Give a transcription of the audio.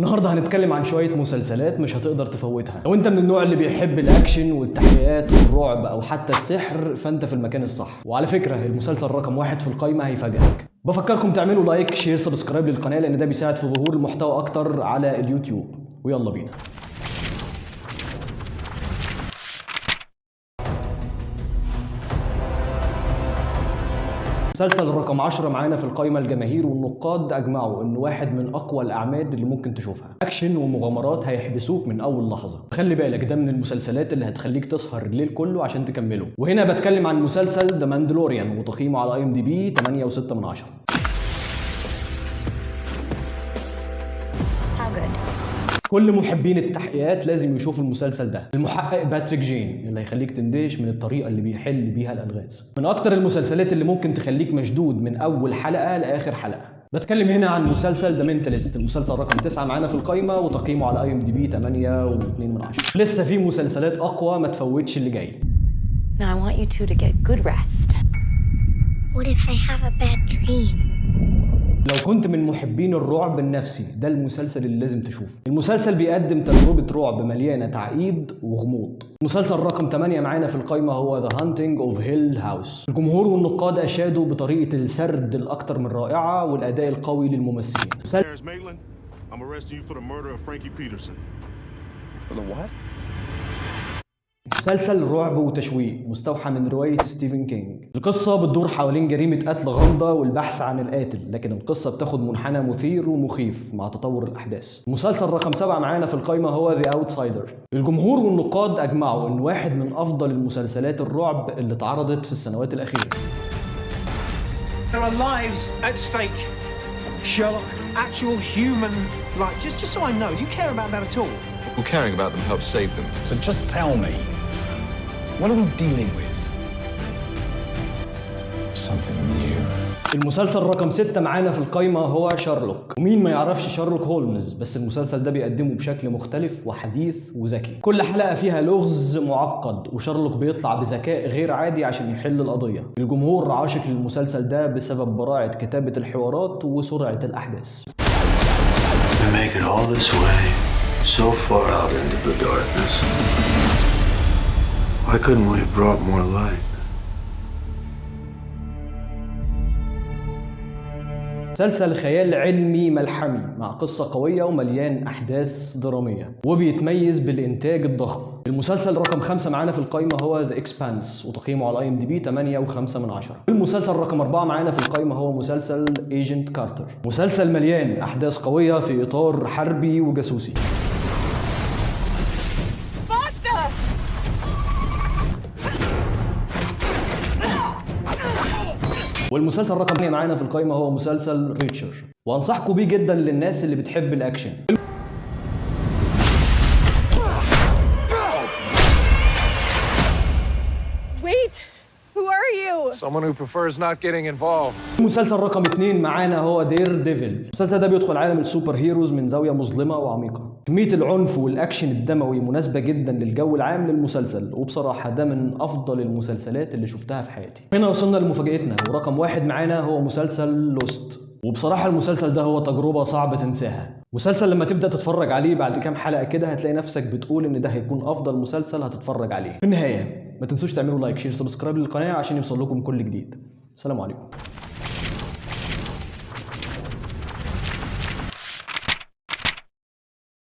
النهارده هنتكلم عن شوية مسلسلات مش هتقدر تفوتها. لو انت من النوع اللي بيحب الاكشن والتحقيقات والرعب او حتى السحر فانت في المكان الصح. وعلى فكرة المسلسل رقم 1 في القايمة هيفاجئك. بفكركم تعملوا like share subscribe للقناة لان ده بيساعد في ظهور المحتوى اكتر على اليوتيوب. ويلا بينا. مسلسل رقم 10 معانا في القايمة، الجماهير والنقاد أجمعوا إنه واحد من أقوى الأعمال اللي ممكن تشوفها. أكشن ومغامرات هيحبسوك من أول لحظة. خلي بالك ده من المسلسلات اللي هتخليك تسهر الليل كله عشان تكمله. وهنا بتكلم عن مسلسل The Mandalorian، وتقييمه على IMDb 8.6 من 10. How good? كل محبين التحقيقات لازم يشوفوا المسلسل ده. المحقق باتريك جين اللي هيخليك تندهش من الطريقة اللي بيحل بيها الألغاز. من أكتر المسلسلات اللي ممكن تخليك مشدود من أول حلقة لآخر حلقة. بتكلم هنا عن مسلسل The Mentalist، المسلسل رقم 9 معانا في القايمة، وتقييمه على IMDb 8.2 من 10. لسه في مسلسلات أقوى، ما تفوتش اللي جاي. Now I want you two to get good rest. What if I have a bad dream? لو كنت من محبين الرعب النفسي ده المسلسل اللي لازم تشوفه. المسلسل بيقدم تجربة رعب مليانة تعقيد وغموض. المسلسل رقم 8 معانا في القايمة هو The Haunting of Hill House. الجمهور والنقاد أشادوا بطريقة السرد الأكثر من رائعة والأداء القوي للممثلين. Terrence Maitland, I'm arresting you for the murder of Frankie Peterson. For the what? مسلسل رعب وتشويق مستوحى من رواية ستيفن كينج. القصة بتدور حوالين جريمة قتل غامضة والبحث عن القاتل، لكن القصة بتاخد منحنى مثير ومخيف مع تطور الأحداث. المسلسل رقم 7 معانا في القايمة هو The Outsider. الجمهور والنقاد أجمعوا إن واحد من أفضل المسلسلات الرعب اللي اتعرضت في السنوات الأخيرة. There are lives at stake. Sherlock, actual human life. Just so I know, do you care about that at all? Well, caring about them helps save them. So just tell me, what are we dealing with? Something new. المسلسل رقم 6 معانا في القايمة هو شارلوك. ومين ما يعرفش شارلوك هولمز؟ بس المسلسل ده بيقدمه بشكل مختلف وحديث وذكي. كل حلقة فيها لغز معقد وشارلوك بيطلع بذكاء غير عادي عشان يحل القضية. الجمهور عاشق للمسلسل ده بسبب براعة كتابة الحوارات وسرعة الأحداث. We make it all this way, so far out into the darkness. Why couldn't we have brought more light? مسلسل خيال علمي ملحمي مع قصة قوية ومليان أحداث درامية وبيتميز بالإنتاج الضخم. المسلسل رقم 5 معانا في القايمة هو The Expanse، وتقييمه على IMDb 8.5 من 10. المسلسل رقم 4 معانا في القايمة هو مسلسل Agent Carter، مسلسل مليان أحداث قوية في إطار حربي وجاسوسي. Foster! والمسلسل رقم 2 معانا في القايمة هو مسلسل Reacher، وأنصحكم بيه جدا للناس اللي بتحب الأكشن. Wait! Who are you? Someone who prefers not getting involved. المسلسل رقم 2 معانا هو Daredevil. المسلسل ده بيدخل عالم ال superheroes من زاوية مظلمة وعميقة. كمية العنف والأكشن الدموي مناسبة جدا للجو العام للمسلسل، وبصراحة ده من أفضل المسلسلات اللي شفتها في حياتي. هنا وصلنا لمفاجأتنا، ورقم 1 معانا هو مسلسل Lost. وبصراحة المسلسل ده هو تجربة صعب تنساها. مسلسل لما تبدأ تتفرج عليه بعد كام حلقة كده هتلاقي نفسك بتقول إن ده هيكون أفضل مسلسل هتتفرج عليه. في النهاية ما تنسوش تعملوا like share subscribe للقناة عشان يوصل لكم كل جديد. السلام عليكم.